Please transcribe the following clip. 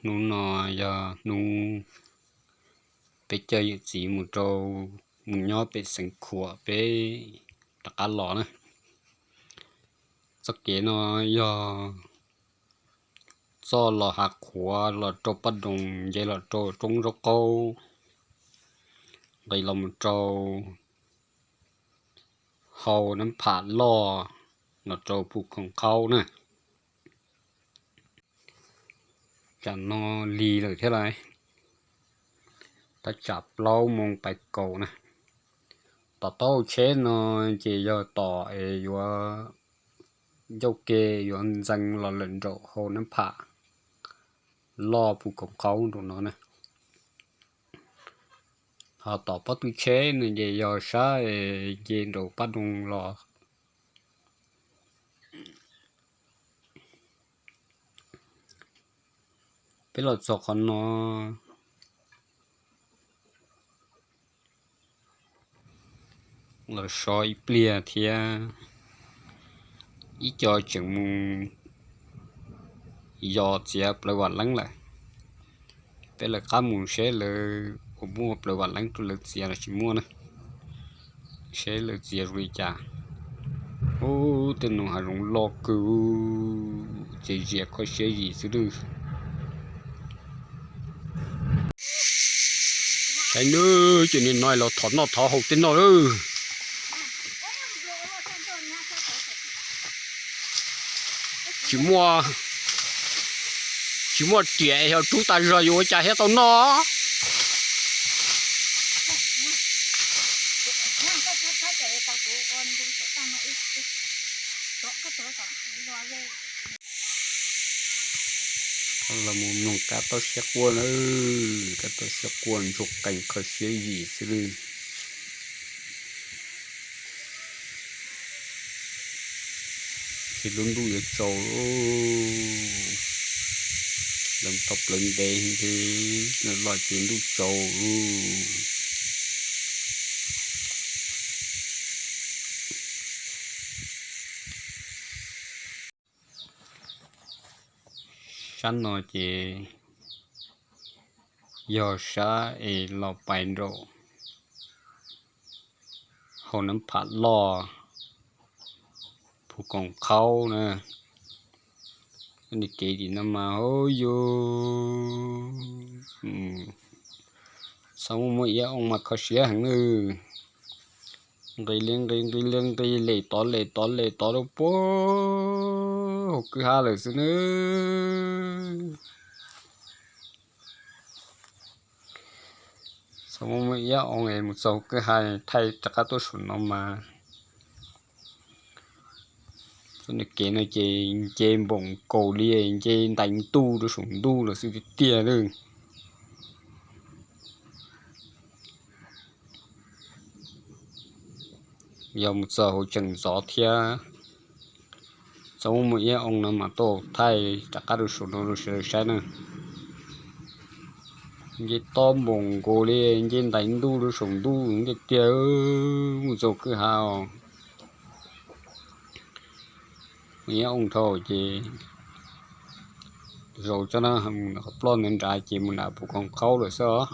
Hnub no yog hnub peb coj yawm txiv mus rau, mus nyob pem Xeev Khuam peb rov qab los na. Txoj kev no yog txoj los Hav Qhuav los rau Paj Doos nce los rau roob Zaub Qaub, nqis los mus rau hau Nab Pham Loj los rau Phu Khoom Qhaub na. Tsam no lig lawm thiab lauj, tab tsam plaub moo pais kaum na. Tom taub hau tsheb no ces yog tom es yuav ncauj ke yuav ntxeev los lawm nraum hau Nab Pham Loj Phu Khoom Qhaub nraum no na. Ho tom pob tw tsheb no ces yog sab es nce nraum Paj Doos los. Peb los txog qhov no los so ib pliag thiab, ib co tseem mus yos txiav plaws vam leeb lawm. Peb lawv qab mus seb lawv puas muaj plaws vam leeb rau lawv txiav los tsis muaj na, seb lawv txiav zoo li cas. Ub, tej no hav zoov loj kawg, txiav zias kho siab zim xwb lawm. Saib nawb, cov niag no los thov noj thov haus tej no lawm. Tsis muaj, tsis muaj riam, yog rub tas zog yuav ua cas thiaj tau noj. Los mus mloog kab tauj siab quaj na, kab tauj siab quaj ntsuag qees kho siab zim xwb lawm. Ces lub ntuj yuav tsaus, lawv tau plawv ntev ces loj ces ntuj tsaus. Sab no ces yog sab es los pais nraum hau Nab Pham Loj, Phu Koom Qhaub na. Nws kev tim no mas hauv yus txhob muaj muaj iab oo mas kho siab heev nawb. Nqis li nqis, nqis li nqis, lem tod lem tod lem tod rau puag hauv kwj ha lawm xwb nawb. Txhob muaj muaj iab oo es mus txog kwj ha thaij rov qab tuaj saum no mas. Txoj niag kev no ces nce npoom nkaus li, nce ntais ntuj rau saum ntuj lawm xwb tiag tiag lawm. Yog mus txog hauv tseem ntxov thiab. Txhob muaj muaj iab oo no mas tuaj thaij rov qab rau saum no rau sawv daws saib na. Nce tob npoom nkaus li, nce ntais ntuj rau saum ntuj tiag tiag, mus txog kwj ha os. Muaj iab oo dhau ces zaum tsob no mus nram qhov ploj ntawd nrad ces mus nram Phu Koom Qhaub lawm xwb os.